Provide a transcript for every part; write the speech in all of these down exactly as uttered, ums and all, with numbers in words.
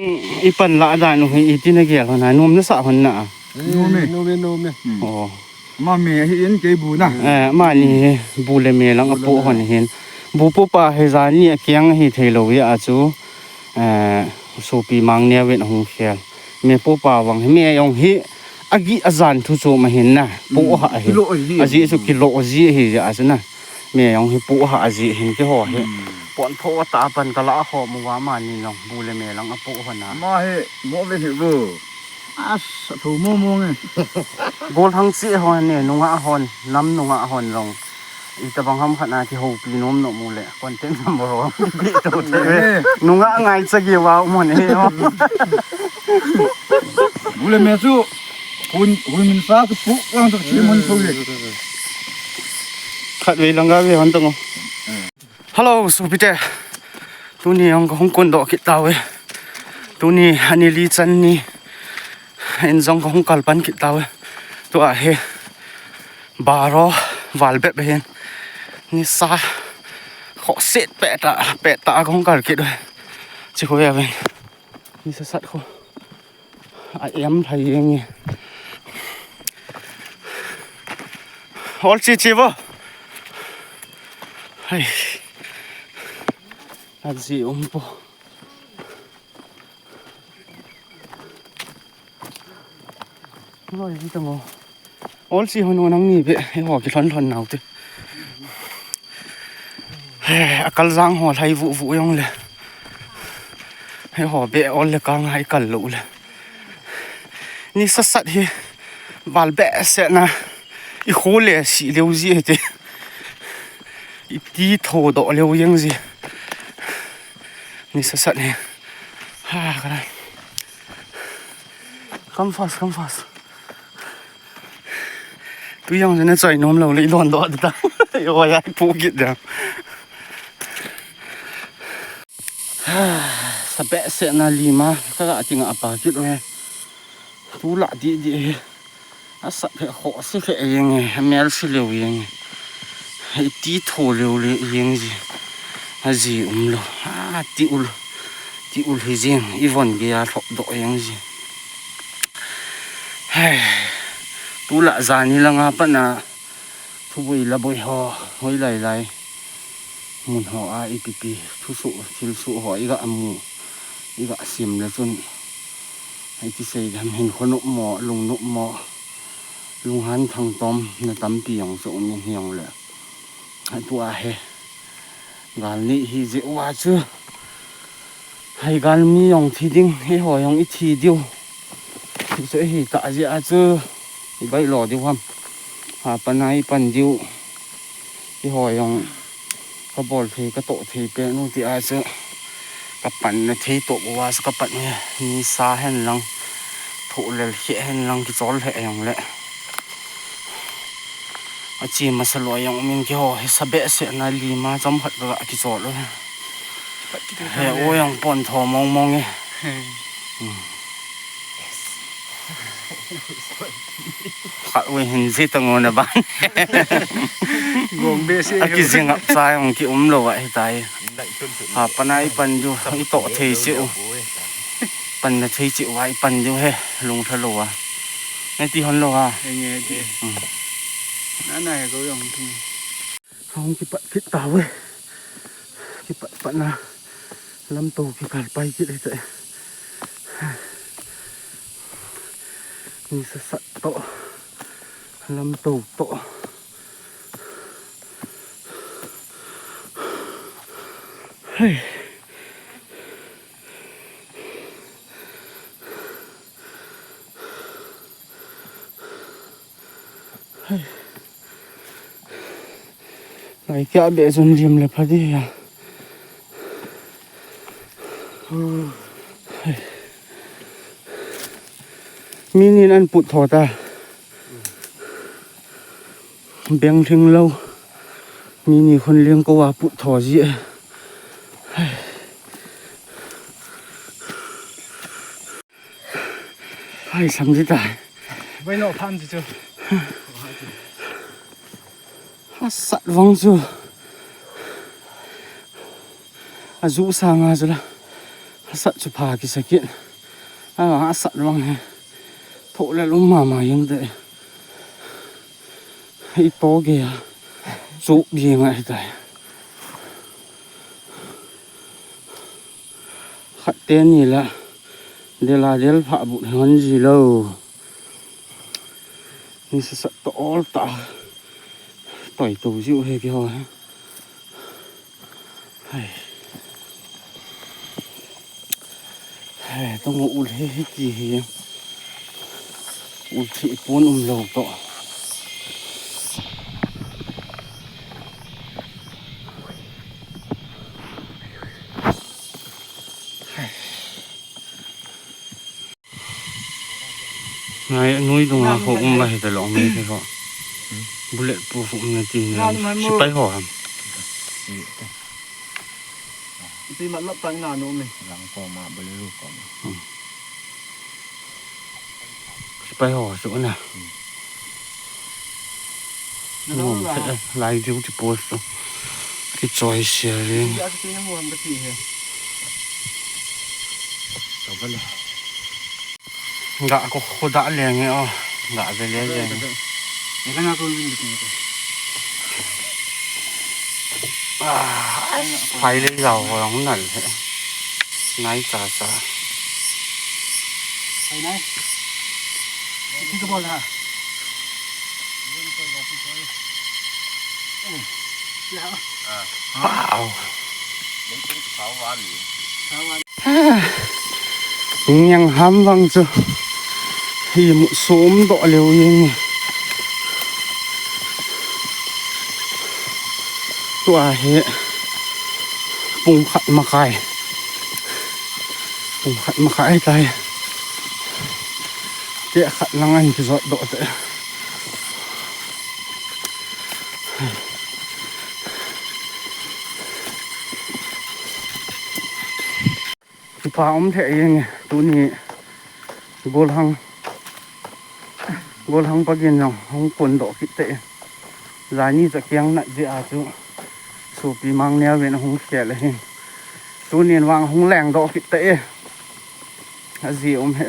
I pan la dan u hi iti na gel hon a, nom na sa hon na. Nom e. Nom e, nom e. Oh. Ma me hi in kei bu na. Eh, mani hi bu le me lang a po hon hin. Bu po pa hi jani a kiang hi thei lo ya a chu. Eh, sopi mang ne wen hung khel. Me po pa vang hi me jong hi agi a jan thu chu ma hin na. Po ha hi. Kilo hi. A ji chu kilo ji hi ya chu na. Me jong hi po ha a ji hin keiho hi. Pon pho ta pan ta la ho mu wa mani jong bu le me lang a po hon a. Ma hi mo ve hi bu. As, a tho mo mo nge. Gol hang chi hon ne, nunga hon, nam nunga hon jong. Ita bang ham khat na kihoupi nom nom u le, content number one. Nunga ngai cha gi wa mo ne ho. Bu le me chu, hun, hun min sa chu pu, lang chu chi mun chu ye. Khat vei lang ga ve hon tong o. Hello, sopite. Tuni jong ka hung kon doh kit tauve. Tuni ani li chan ni. In jong ka hung kal pan kit tauve. Tua hi. Baro val bep hin. Nisa. Khoset pet ta, pet ta ka hung kal kit uve. Chi kho ya ven. Nisa sat kho. A em thei jeng e. Ol chi chi vo. Hai. A ji um po. Loi ji tang o. Ol chi hon o nang ni be. Eiho kilhon lhon nau te. He, a kal jang ho lhai vu vu jong le. He ho be ol le ka ngai kal lo le. Nisa sat hi val behseh na i kho le si leu ji he te. I ti tho doh leu jeng ji. Nisa sat hi. Ha, ka ra. Come fast, come fast. Tu jong jana choi nom lo le i don doh ta. Yo ya pu kit da. Sa behseh na lima ka ga ting a pa kit uve. Tu la di di he. A sat he kho si he jeng e, a mel si leu jeng e. I ti tho leu le jeng ji. A ji um lo. A ti ul. Ti ul hi jeng. I von ge a tho doh jeng ji. Hai. Tu la jani langa pat na. Thu boi la boi ho, hoi lai lai. Mun ho a ipi pi, thu suh, thil suh ho i ga mu, i ga sim le chun. Iti sei dam hin khonop mo, lungnop mo, lunghan thang tom, na tampi jong chu um in hi jong le. Tua he. Gal ni hi jeh uva chu. Hai gal mi jong thi ding, eiho jong i thi diu. Ti chu hi ta jeh a chu. I bai lo diu ham. Ha, pan a i pan diu. Eiho jong ka bol thei, ka toh thei pen u ti a chu. Ka pan na thei toh uva chu ka pan e. Nisa hen lang. Thoh lel khe hen lang kichol he jong le. A chi masa lou jong min keiho hi sa behseh na lima chom khat ka kichol u. He o jong pon tho mong mong e. Hmm. Khat u hin ji tang o na ban. Gong behseh. A kijing ap cha jong ki um lou a hi tai. Ha, pan a i pan diu, i toh thei cheh u. Pan na thei cheh uva i pan diu he, lung lha lou a. Ngai ti hon lou a. Nge ti. Hmm. Na na he ko jong tu. Hung kipat kit tauve. Kipat pat na. Lamto kikal pai kit hita. Nisa sat toh. Lamto toh. Hei. Hei. Lai kia be jun lim le pha di ya. Hei. Mi nin an put tho ta. Beng hling lou. Mi ni khun leng ko a put tho ji e. Hai. Hai, sam ji ta. Vai no phan ji chu. A sat vang chu. A ju sang a chu la. Asat chu pha kisa kit. Avang asat vang hi. Thoh le lum mama jeng te. Ito ge a. Chup jeng ahi tai. Khat teni la. Del a del pha but hon ji lou. Ni sa sa to ol ta. Toi to jiu he ke ho he. Hai. Hai, to ngo ul he he ki he. Ul thi pon um lo to. Hai. Ngai, nui dunga ho um ba he ta long me he ho. Bullet proof um na ti na. Sipai ho ham. Ti mat lap tang na no me. Lang ko ma bullet ko. Sipai ho su na. Lai view ti post tu. Ki choi share ring. Ga ko khoda lenge o. Ga ve le lenge. Phai le jao ho jong nal he. Nai cha cha. Phai nai. Iti ka bol ha. Wow. Ngiang ham vang chu. Hi mu sum doh leu jeng. Tua hi pung khat makai. Pung khat makai tai. Te khat lang an kijot doh te. Kipa um thei jeng e, tuni golhang, golhang pagin jong hung kun doh kit te. Jani cha kiang nat jeh a chu sopi mang neo vin hung khel ahin. Tunin vang hung leng doh kit te. Aji um he.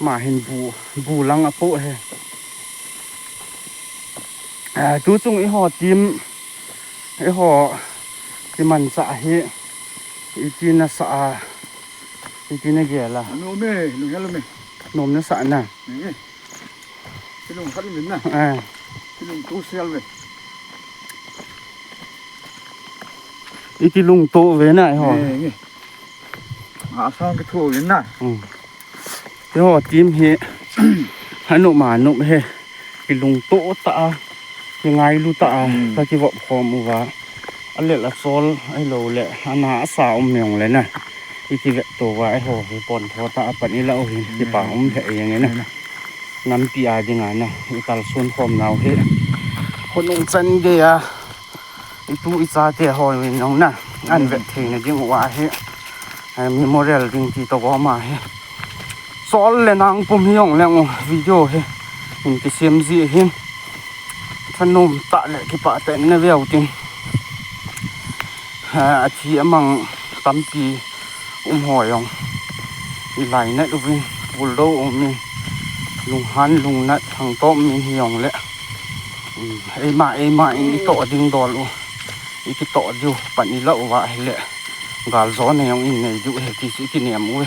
Ma hin bu, bu lang apo he. Ah, tu chung eiho team, eiho kimanchah hi, iti nasa a, iti nagel a. Nom e, lunghel um e. Nom nasa na. Ni e. Kilung khat um na. Eh. Kilung tu sial ve. Iti lungto ve na eiho. Ni, ni. Asang kithu ve na. Hmm. Eiho team hi, anom anom he, kilungto tah a, kingailu tah a, hmm, kakivop khom uva. Alel achol, ahilou le, ana asa um jong le na. Ikivet to uva, eiho hi pontho tah a pan ila u hin, hmm, kipa um thei jeng e na. Hmm. Nampi a dinga na, ikalson khom nau hi. Khonung chan gei a, itu ichate ho in jong na, an vet theina ding uva hi. Eh, memorial ding ti toh gom ahi. Sol le nang pum hi jong leng u video hi. Hin kisem ji hin. Thanom tah le kipah tah in na veu tin. Ha, athi amang tampi um ho jong. Ilainat uvin, puldo um in. Lunghan, lungnat, thangtom um in hi jong le. Um, eima, eima in itoh ding dol u. Ikitoh diu, pan ila uva hile. Galjona jong in nei diu ahi ti chu ikinem u e.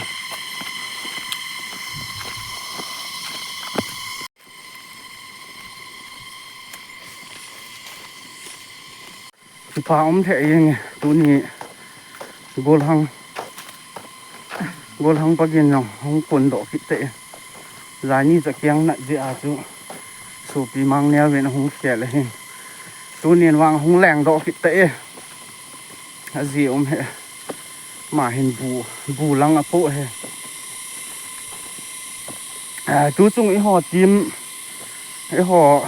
Kipa um thei jeng e, tuni golhang, golhang pagin jong hung kun doh kit te. Jani cha kiang nat jeh a chu sopi mang neo vin hung khel ahin. Tunin vang hung leng doh kit te. Aji um he. Ma hin bu, bu lang apo he. Ah, tu chung eiho team, eiho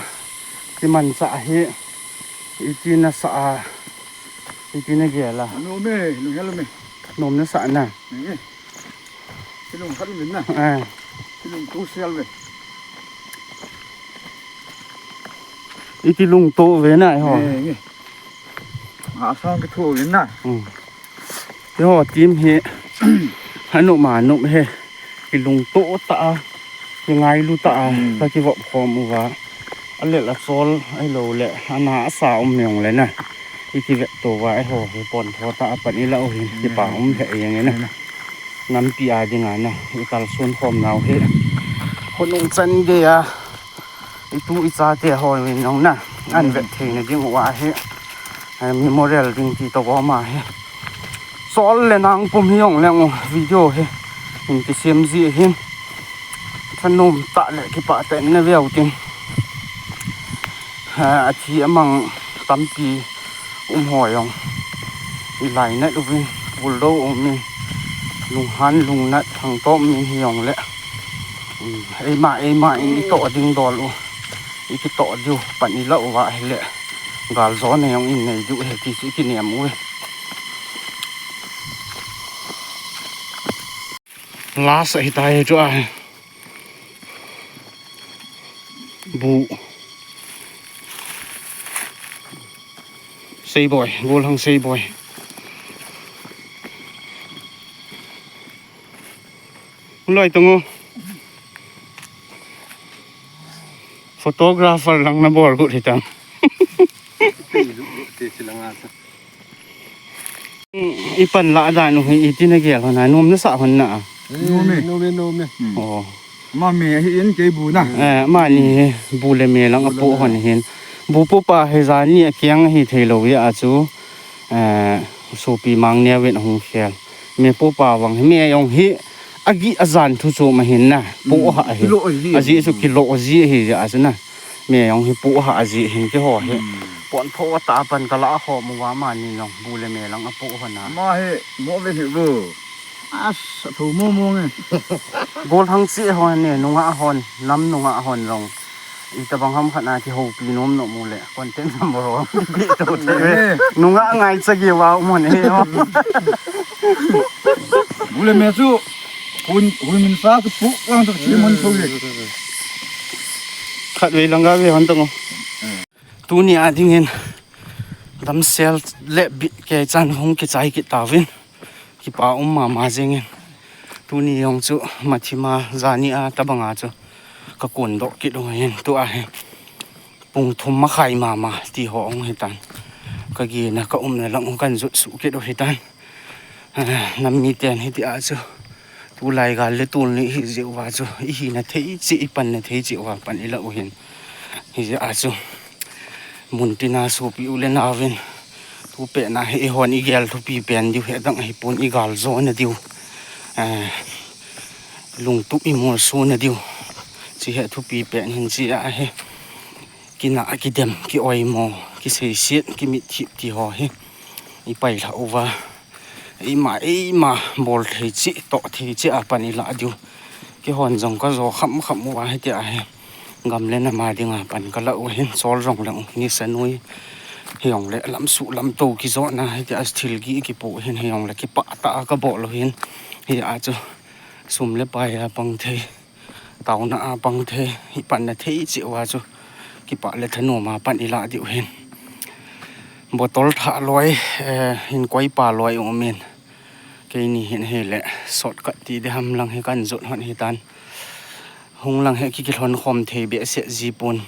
kimanchah hi, iti nasa a, iti nagel a. Nom e, lunghel um e. Nom nasa na. Ni e. Kilung khat um na. Eh. Kilung tu sial ve. Iti lungto ve na eiho. Ni, ni. Asang kithu ve na. Hmm. Eiho team hi, Anu ma nu he. Kilungto ta a. Kingailu ta a. Hmm. Ka kivop khom uva. Alel achol, ahilou le. Ana asa um jong le na. I kivet to uva, eiho hi pontho ta a pan i la u hin. Hmm. Kipa um he jeng e na. Hmm. Nampi a ding a na. I kalson khom nau hi. Khonung chan gei a. I tu i chate ho in jong na. An vet theina ding uva hi. Eh, memorial ding ti to gom a hi. Sol le nang pum hi jong leng u video hi. Hin kisem ji hin. Thanom ta le kipa te na veu tin. Ha, athi amang tampi um ho jong. I lainat uvin, puldo um in. Lunghan lungnat thangtom min hi jong le. Um, eima, eima in i toh ding dol u. I kitoh diu, pan i la uva hi le. Gal jo na jong in nei diu he ti chu i kinem u e. Last ahi tai chu a. Bu. Seiboi, Golhang Seiboi. Loi tung o. Photographer lang na bol got hi tang. Ipan la dan u hi iti na gel hon a, nom na sa hon na a. Nom e. Nom e, nom e. Hmm. Oh. Ma me hi in kei bu na. Eh, mani hi bu le me lang a pu hon hin. Bu pu pa hi jani a kiang hi thei lo ya a chu. Eh, sopi mang neo in hung khel. Me pu pa vang hi me jong hi agi ajan thu chu ma hin na. Pu ha hi. Kilo hi. Aji chu kilo ji hi ya a chu na. Me jong hi pu ha aji hin ki ho hi. Hmm. Pontho ta pan ka la ho mu wa mani jong bu le me lang a pu ho na. Ma hi mo ve hi bu. As, a thu mo mo nge. Golhang chi ho ne, nunga hon, nam nunga hon jong. Ita bang ham khat na kihoupi nom nom u le, content number one. Nunga ngai cha gi wa mo ne ho. Bu le me chu, hun, hun min sa chu pu lang chu chi mun chu le. Khat vei lang ga ve hon tong o. Tuni a ding hin damsel le bit kei chan hung kichai kit tauvin. Kipa um mama jeng in. Tuni jong chu mathima jani a tabang a chu ka kun doh kit u hin tu a hin. Pung thum makhai mama ti ho hung hi tan. Ka gi na ka um na lang u kan jut su kit u hi tan. Ah, nam mi ten hi ti a chu. Tulai gal le tul ni hi jeh uva chu. I hi na thei chi, i pan na thei chi uva pan i la u hin. Hi jeh a chu. Mun tina sopi u le nau vin. Tu pe na hi i hon i gel thupi pen diu hi dang hi pun i gal jo na diu. Ah, lungtup i mol su na diu. Chi hi thupi pen hin chi a hi. Kina a kidem, ki oimo, ki seisit, ki mit thip ti ho hi. I pai lha uva. Eima, eima, bol thei chi, toh thei chi a pan i la diu. Ki hon jong ka jo kham kham uva hi ti a hi. Gam le nam a ding a pan ka la u hin, sol jong le u, ni sa nui. Hi jong le lam su lam to ki jo na hi ti a thil gi ki pu hin hi jong le ki pa ta a ka bol u hin. Hi a chu sum le pai a pang thei. Tauna a pang thei, i pan na thei chi uva chu. Kipa le thanom a pan i la diu hin. Bottle tha loi, eh, hin koi pa loi um in. Keini hin hi le, shortcut ti de ham lang hi kan jot hon hi tan. Hung lang hi ki kilhon khom thei be se ji pun.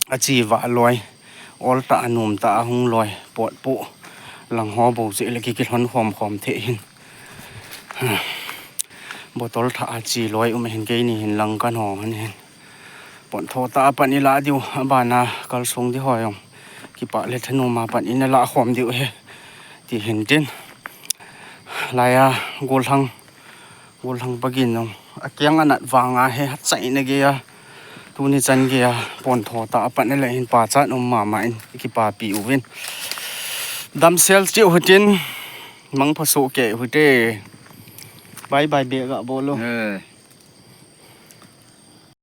A chi va loi. Ol ta a num ta a hung loi. Pot pu. Lang ho bo che le ki kilhon khom khom thei hin. Bottle tha a chi loi um hin keini hin lang kan ho han hin. Pon tho ta a pan i la diu, a bana kal sung di ho jong. Kipa le thanom a pan i na la khom diu he. Ti hin tin. Lai a gol hang, gol hang pagin jong. A kiang a nat vang a he, hat chai na ge a. Tuni chan ge a, pon tho ta a pan i la hin pa chan um mama in, kipa pi u vin. Damsel chi u tin. Mang pha so ke hute. Bye bye be ga bolo. Eh,